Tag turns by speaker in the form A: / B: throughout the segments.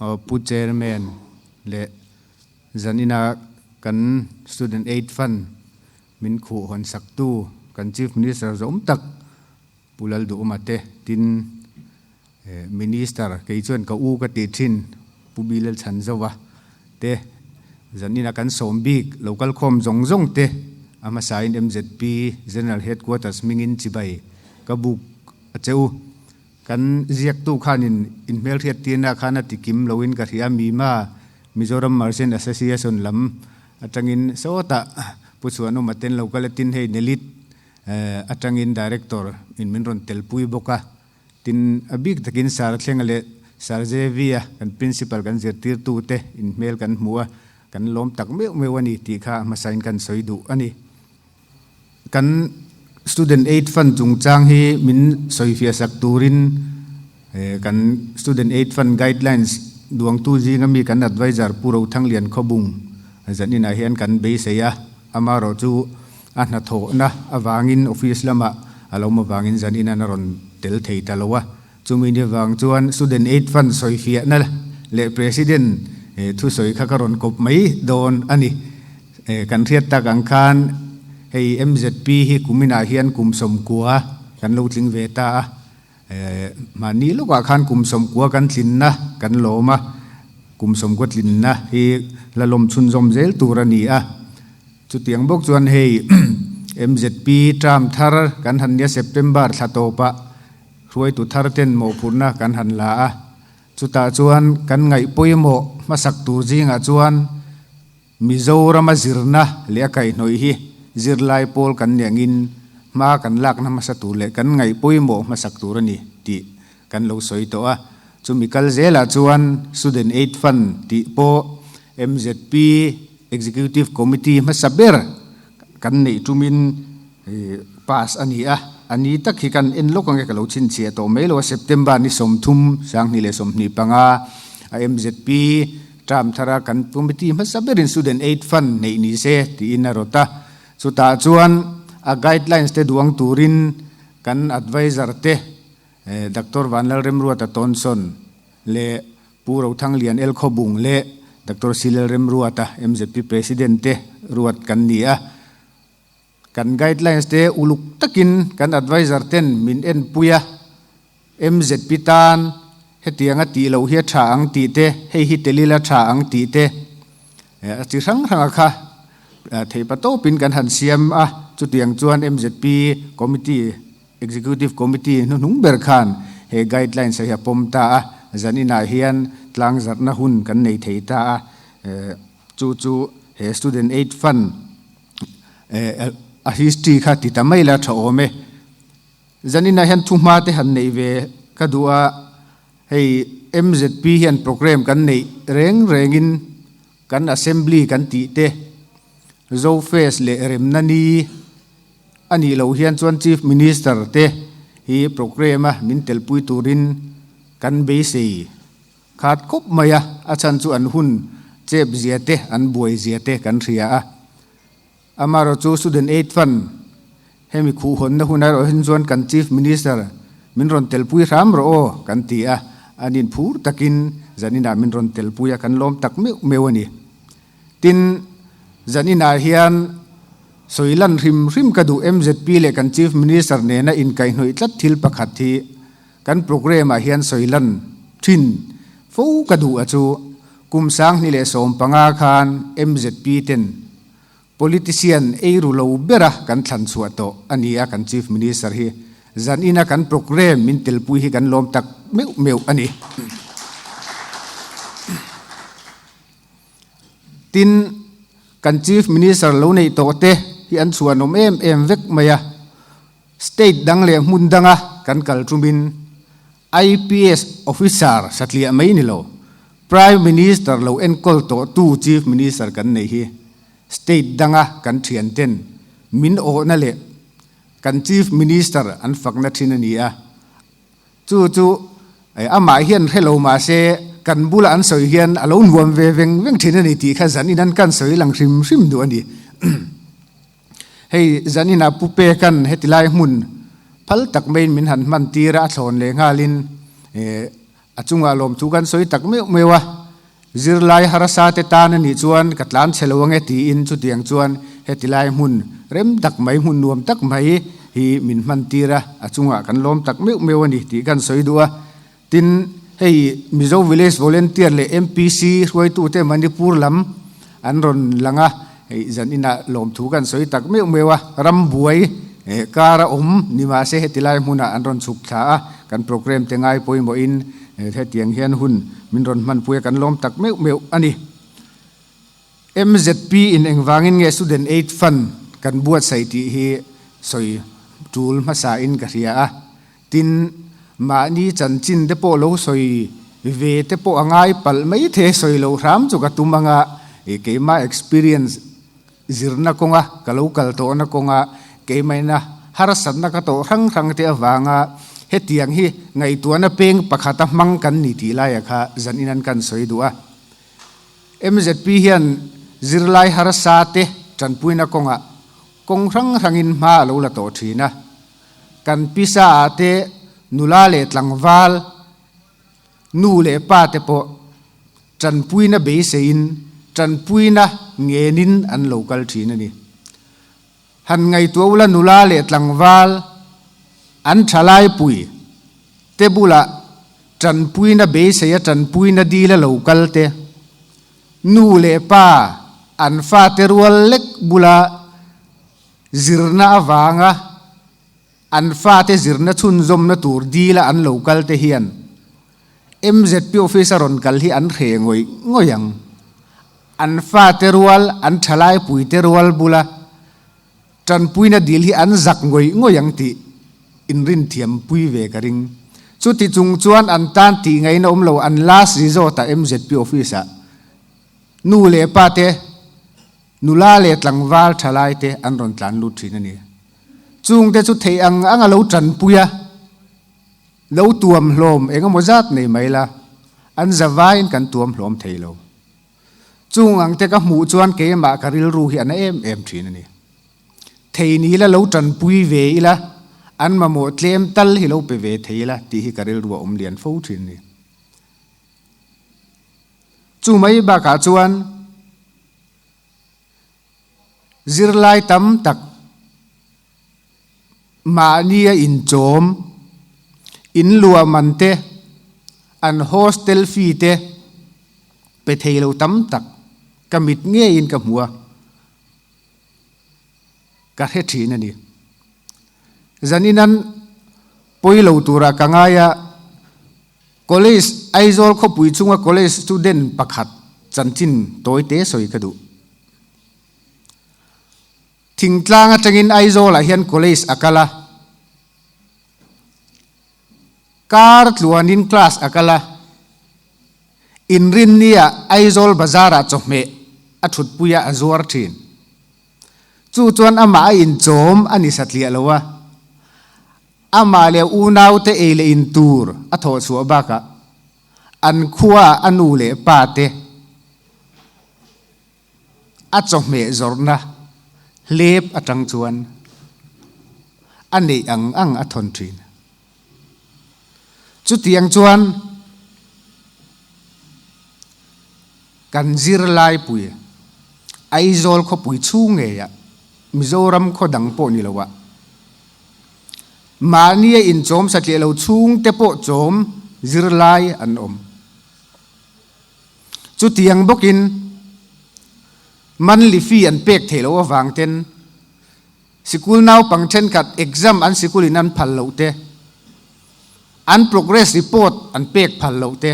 A: Pu Chairman leh zanina kan Student Aid Fund min khuh hawn saktu kan Chief Minister zawm tak Pu Lalduhuma te tin Minister kei chuan ka u ka tih thin Pu Bilal Chhanzova te zanina kan sawm bik local khawm zawng zawng te a hmasain MZP General Headquarters hmingin chibai ka buk a che u. Kan ziaktu khanin inhmelhriat tirna khan a ti kim loin ka hria Mima Mizoram Merchant Association lam atangin sawtah Pu Chhuanawma ten local a tin hei Nelit atangin Director in min rawn telpui bawk a, tin a bik takin Sir Thlenga leh Sir JV-a kan Principal kan zirtirtute inhmel kan hmu a, kan lawm tak meuh meuh a ni tih kha hmasain kan sawi duh a ni. Kan Student Aid Fund chungchang hi min sawifiah sak turin kan Student Aid Fund Guidelines duangtu zinga mi kan Adviser Pu Rothanglian Khawbung zaninah hian kan beisei a, amaherawh chu a hnathawhna avangin office lamah a lo awm avangin zanin a rawn tel thei ta lo a. Chumi ni vang chuan Student Aid Fund sawifiahna leh President thusawi kha ka rawn kawp mai dawn a ni. Kan hriat tak ang khan hei MZP hi kuminah hian kum sawmkua kan lo tling ve ta a. Mahni lawkah khan kum sawmkua kan tlinna kan lawm a, kum sawmkua tlinna hi la lawm chhunzawm zel tur a ni a. Chutiang bawk chuan hei MZP term thar kan han nia September thla tawpah hruaitu thar ten mawhphurhna kan han la a, chutah chuan kan ngaih pawimawh hmasak tur zingah chuan Mizorama zirna leh a kaihhnawih hi zirlai pawl kan nih angin hma kan lakna hmasa tur leh kan ngaih pawimawh hmasak tur a ni tih kan lo sawi tawh a. Chumi kal zelah chuan Student Aid Fund tih pawh MZP Executive Committee hmasa ber kan neih tumin pass a ni a. A ni tak hi kan en lawk ange ka lo chhinchhiah tawh mai lo a, September ni 30, 2025 a MZP Term thara kan committee hmasa berin Student Aid Fund neih ni se tiin a rawt a. Chutah chuan a guidelines te duang turin kan adviser te Doctor Vanlalremruata Tonson leh Pu Rothanglian El Khawbung leh Doctor Silel Remruata MZP President te ruat kan ni a. Kan guidelines te uluk takin kan adviser ten min enpui a, MZP tan hetianga tih loh hi a tha ang tih te, hei hi tel ila tha ang tih te a chi hrang hranga kha theihpa tawpin kan han siam a, chutiang chuan MZP committee, Executive Committee hnuhnung ber khan he guidelines hi a pawm ta a, zaninah hian tlangzarhna hun kan nei thei ta a, chu chu he Student Aid Fund A history kha ti ta mai la tha awm e. Zaninah hian thu hma te han neih ve ka duh a, hei MZP hian program kan neih reng rengin kan assembly kan tih te Zofest leh Remna Ni a nih loh hian chuan Chief Minister te hi program a min telpui turin kan beisei Khat khawp mai a, a chhan chu an hun chep zia te, an buai zia te kan hria a. Amaherawh chu Student Aid Fund hemi khuhhawnna hun erawh hin chuan kan Chief Minister min rawn telpui hram rawh aw kan ti a, an inphur takin zaninah min rawn telpui a, kan lawm tak meuh meuh a ni. Tin, zaninah hian sawi lan hrim hrim ka duh MZP leh kan Chief Minister nena inkaihhnawih tlat thil pakhat hi Kan programme ah hian sawi lan thin fo ka duh a chu kum 2015 khan MZP ten politician ei ru lo bera kan thlan chhuah tawh a ni a, kan Chief Minister hi zan ina kan programme min telpui hi kan lawm tak meuh meuh a ni. Tin, kan Chief Minister lo neih tawh te hi an chhuanawm em em vek mai a. State dang leh hmun danga kan kal tumin IPS officer satliah mai ni lo, Prime Minister lo enkawl tawhtu Chief Minister kan neih hi state danga kan thianten min awhna leh kan Chief Minister an fakna thin a ni a. Chu chu amah hian hre lo mah se kan bula an sawi hian a lo nuam ve veng veng thin a ni tih kha zanin an kan sawi lang hrim hrim duh a ni. Hei zaninah Pu Pekan heti lai hmun phal tak maiin min han hman tir a, a thlawn leh nghalin a A chungah lawmthu kan sawi tak meuh meuh a, zirlai harsa te tan a nih chuan ka tlan chhe lo ange tiin chutiang chuan heti lai hmun rem tak mai, hmun nuam tak mai hi min hman tir a, a chungah kan lawm tak meuh meuh a ni tih kan sawi duh a. Tin, hei Mizo Village Volunteer leh MPC hruaitute Manipur lam an rawn lang a, hei zan inah lawmthu kan sawi tak meuh meuh a, rambuai kar a awm ni mahse heti lai hmunah an rawn chhuk thla a, kan programme te ngai pawimawhin hetiang hian hun min rawn hmanpui a kan lawm tak meuh meuh a ni. MZP in engvangin nge Student Aid Fund kan buatsaih tih hi sawi tul hmasa in ka hria a. Tin, mahni chanchin te pawh lo sawi ve te pawh a ngai palh mai thei sawi loh hram chu ka tum anga keimah experience zirna kawnga ka lo kal tawhna kawnga keimahina harsatna ka tawh hrang hrang te avanga hetiang hi ngaihtuahna peng pakhata hmang kan ni tih laia kha zanin an kan sawi duh a. MZP hian zirlai harsa te tanpuina kawngah kawng hrang hrangin hma a lo la tawh thin a. Kan pisa ah te nula leh tlangval, nu leh pa te pawh tanpuina beiseiin tanpuina ngenin an lo kal thin a ni. Han ngaihtuah ula nula leh tlangval an thalai pui te bulah tanpuina beiseia tanpuina dila lo kal te, nu leh pa an fate rual lek bula Zirna avanga an fate zirna chhunzawmna tur dila an lo kal te hian MZP office a rawn kal hi an hre ngawih ngawih ang. An fate rual, an thalai puite rual bula tanpuina dil hi an zak ngawih ngawih ang tih inrinthiam pui ve ka ring. Chuti chung chuan an tan tih ngaihna awm lo an last resort ah MZP office ah nu leh pa te Nula leh tlangval thalai te an rawn tlan lut thin a ni. Chungte chu theih ang ang a lo tanpui a, lo tuam hlawm eng emaw zat nei mai la, an zavaiin kan tuam hlawm thei lo. Chung ang te ka hmuh chuan keimah ka rilru hi a na em em thin a ni. Thei ni ila lo tanpui ve ila, an mamawh tlem tal hi lo pe ve thei ila tih hi ka rilru a awm lian fo thin a ni. Chu mai bakah chuan zirlai tam tak mahnia inchawm, inluah man te, an hostel fee te pe thei lo tam tak ka mit ngeiin ka hmu a, ka hre thin a ni. Zaninan pawi lo turah ka ngai a. College, Aizawl khawpui chunga college student pakhat chanchin tawite sawi ka duh. Thingtlang atangin Aizawlah hian college a kal a, kar tluanin class a kal a, inrinniah Aizawl bazarah chawhmeh a thutpuia a zuar thin. Chu chuan amah a inchawm a ni satliah lo a. Amah leh unaute ei leh in tur a thawh chhuah bakah an khuaah a nu leh pa te a chawhmeh zawrhna hlep atang chuan a neih ang ang a thawn thin. Chutiang chuan kan zirlaipui Aizawl khawpui chhung ngeiah Mizoram khaw dang pawh ni loah Mahnia inchawm satliah lo chhungte pawh chawm zirlai an awm. Chutiang bawkin monthly fee an pek theih loh avang ten sikul naupang thenkhat exam an sikulin an phal loh te, an progress report an pek phal loh te,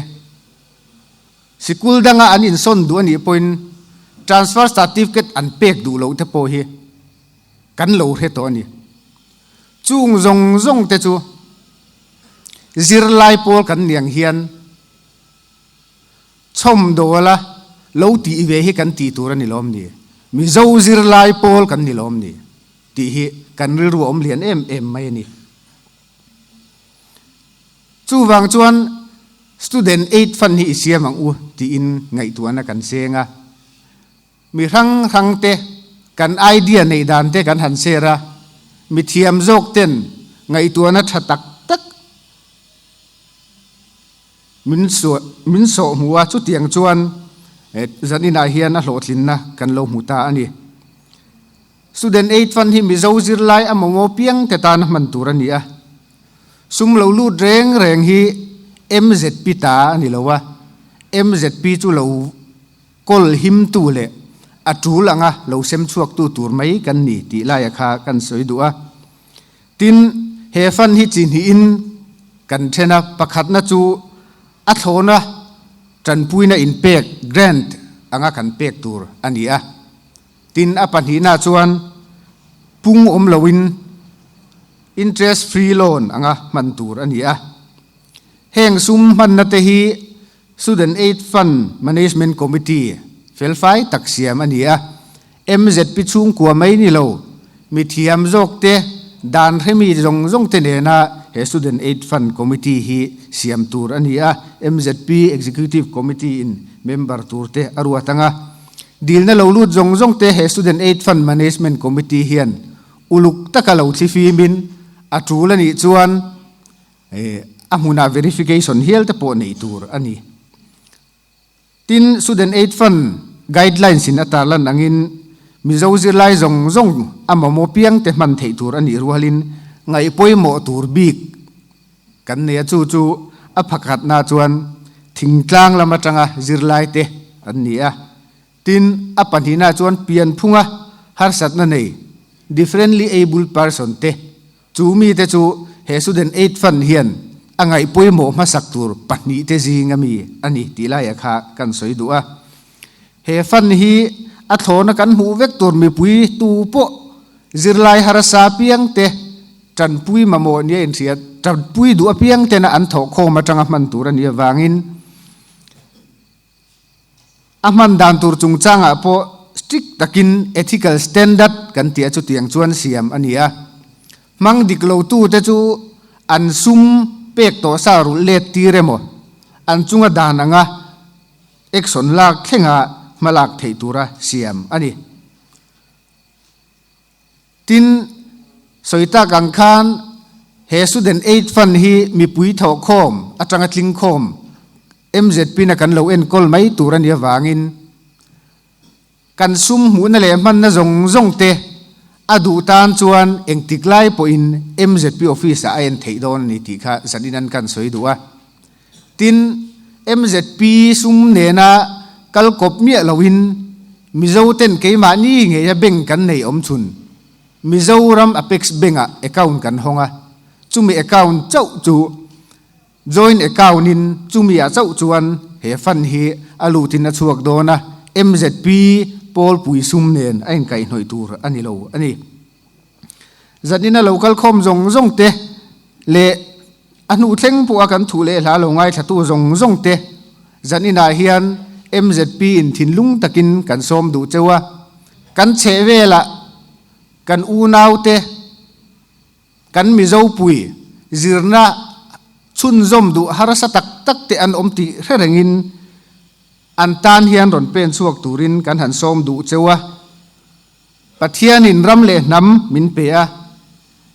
A: sikul danga an insawn duh a nih pawhin transfer certificate an pek duh loh te pawh hi kan lo hre tawh a ni. Chung zawng zawng te chu zirlai pawl kan ni ang hian chhawm dawla lo tih ve hi kan tih tur a ni lawm ni? Mizo zirlai pawl kan ni lawm ni? Tih hi kan rilru a awm lian em em mai a ni. Chuvang chuan Student Aid Fund hi i siam ang u tiin ngaihtuahna kan seng a. Mi hrang hrang te kan idea neih dan te kan han share a, mi thiam zawk ten ngaihtuahna tha tak tak Min min sawh hmu a, chutiang chuan zaninah hian a hlawhtlinna kan lo hmu ta a ni. Student Aid Fund hi Mizo zirlai a mamawh piang te tana hman tur a ni a. Sum lo lut reng reng hi MZP ta a ni lo a, MZP chu lo kawl himtu leh a tul anga lo sem chhuaktu tur mai kan ni tih laia kha kan sawi duh a. Tin, he fund hi chi hnihin kan then a, pakhatna chu a thlawna tanpuina inpek, grant, anga kan pek tur a ni a. Tin, a pahnihna chuan pung awm loin interest free loan anga hman tur a ni a. Heng sum hmanna te hi Student Aid Fund Management Committee felfai tak siam a ni a. MZP chhungkua mai ni lo, mithiam zawk te, dan hremi zawng zawng te nena he Student Aid Fund Committee hi siam tur a ni a. MZP Executive Committee in member tur te a ruat ang a. Dilna lo lut zawng zawng te he Student Aid Fund Management Committee hian uluk taka lo thlifimin a tul a nih chuan a hmunah verification hial te pawh neih tur a ni. Tin, Student Aid Fund guidelines in a tarlan angin Mizo zirlai zawng zawng a mamawh piang te hman theih tur a nih rualin ngaih pawimawh tur bik kan nei a, chu chu a phakhatna chuan thingtlang lam atanga zirlai te an ni a. Tin, a pahnihna chuan pianphunga harsatna nei, differently abled person, te Chu mite chu he Student Aid Fund hian a ngaih pawimawh hmasak tur pahnihte zing ami a ni tih laiah kha kan sawi duh a. He fund hi a thlawna kan hmuh vek tur mipui tu pawh zirlai harsa piangte tanpui mamawh nia inhriat tanpui duh apiangtena an thawhkhawm atanga hman tur a nih avangin A hman dan tur chungchangah pawh strict takin ethical standard kan tih a chutiang chuan siam a ni a. Hmang dik lotute chu an sum pek tawh sa rulh let tir emaw, an chunga dan anga action lak thlenga hmalak theih tura siam a ni. Tin, sawi tak ang khan he Student Aid Fund hi mipui thawhkhawm atanga tlingkhawm MZP na kan lo enkawl mai tur a nih avangin kan sum hmuhna leh hmanna zawng zawng te a duh tan chuan engtik lai pawhin MZP office ah a en theih dawn a ni tih kha zanin an kan sawi duh a. Tin, MZP sum nena kal kawp miah loin Mizo ten keimahni ngeia bank kan nei awm chhun Mizoram Apex Bank-ah account kan hawng a, chumi account chauh chu joint account in chumi ah chauh chuan he fund hi a lutin a chhuak dawn a, MZP pawlpui sum nen a inkaihhnawih tur a ni lo a ni. Zanina lo kal khawm zawng zawng te leh a hnu thleng pawha kan thu leh hla lo ngaithlatu zawng zawng te zaninah hian MZP in thinlung takin kan sawm duh cheu a. Kan chheh velah kan unaute, kan Mizopui zirna chhunzawm duh harsa tak tak te an awm tih hre rengin an tan hian rawn pen chhuak turin kan han sawm duh cheu a. Pathianin ram leh hnam min pe a,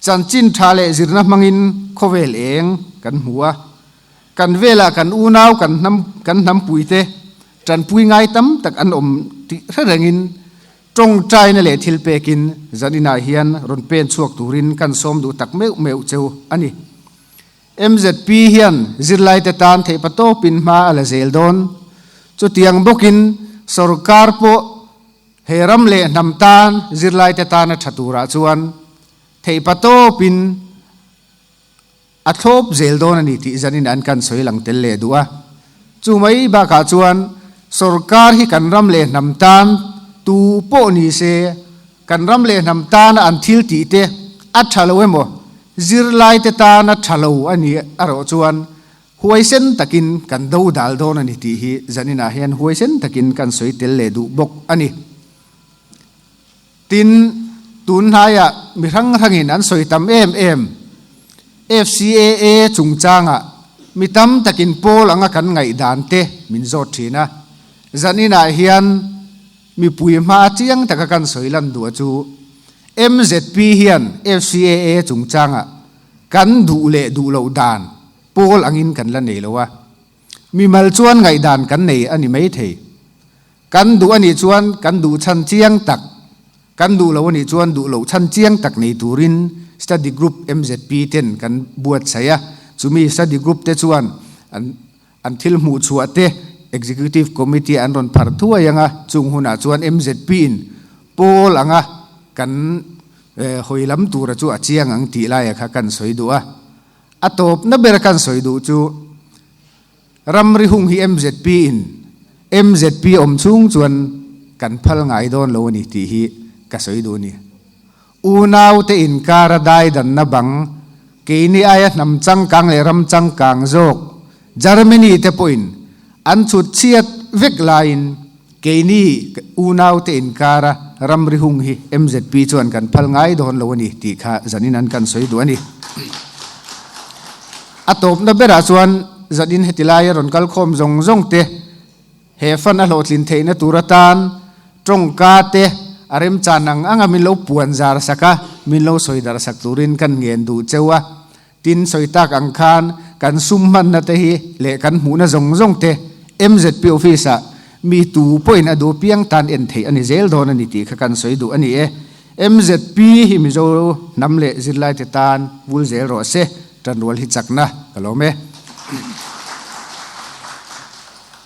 A: chanchin tha leh zirna hmangin khawvel eng kan hmu a. Kan velah kan unau kan hnam kan hnampuite tanpui ngai tam tak an awm tih hre rengin tawngtaina leh thil pekin zaninah hian rawn pen chhuak turin kan sawm duh tak meuh meuh cheu a ni. MZP hian zirlaite tan theihpatawpin hma a la zel dawn. Chutiang bawkin sorkar pawh He ram leh hnam tan zirlaite tana tha turah chuan theihpa tawpin a thlawp zel dawn a ni tih zanin an kan sawi lang tel leh duh a. Chu mai bakah chuan sorkar hi kan ram leh hnam tan tu pawh ni se kan ram leh hnam tana an thil tih te a tha lo emaw zirlaite tana tha lo a nih erawh chuan Huaisen takin kan do dal dawn a ni tih hi zaninah hian huaisen takin kan sawi tel leh duh bawk a ni. Tin, tun hnaiah mi hrang hrangin an sawi tam em em. FCAA chungchangah mi tam takin pawl anga kan ngaihdan te min zawt thin a. Zaninah hian mipui hma chiang taka kan sawi lan duh a chu MZP hian FCAA chungchangah kan duh leh duh loh dan pawl angin kan la nei lo a. Mimal chuan ngaihdan kan nei a ni maithei. Kan duh a nih chuan kan duh chhan chiang tak, kan duh lo a nih chuan duh loh chhan chiang tak nei turin study group MZP ten kan buatsaih a, chumi study group te chuan an an thil hmuh chhuah te Executive Committee an rawn phar thuai ang a, chung hunah chuan MZP in pawl anga kan hawi lam tura chu a chiang ang tih laia kha kan sawi duh a. A tawpna bera kan sawi duh chu Ramri hung hi MZP in MZP awm chhung chuan kan phal ngai dawn lo a ni tih hi ka sawi duh a ni. Unau te inkara daidanna bang keini aia hnam changkang leh ram changkang zawk Germany te pawhin an chhut chhiat vek laiin keini unau te inkara ramri hung hi MZP chuan kan phal ngai dawn lo a ni tih kha zanin an kan sawi duh a ni. A tawpna berah chuan zanin heti laia rawn kal khawm zawng zawng te he fund a hlawhtlin theihna tur atan tawngka te a remchan ang anga min lo puan zar sak a, min lo sawi darh sak turin kan ngen duh cheu a. Tin, sawi tak ang khan kan sum hmanna te hi leh kan hmuhna zawng zawng te MZP office ah mi tu pawhin a duh piang tan en theih a ni zel dawn a ni tih kha kan sawi duh a ni e. MZP hi Mizo hnam leh zirlaite tan vul zel rawh se, tanrual hi chakna ka lawm e.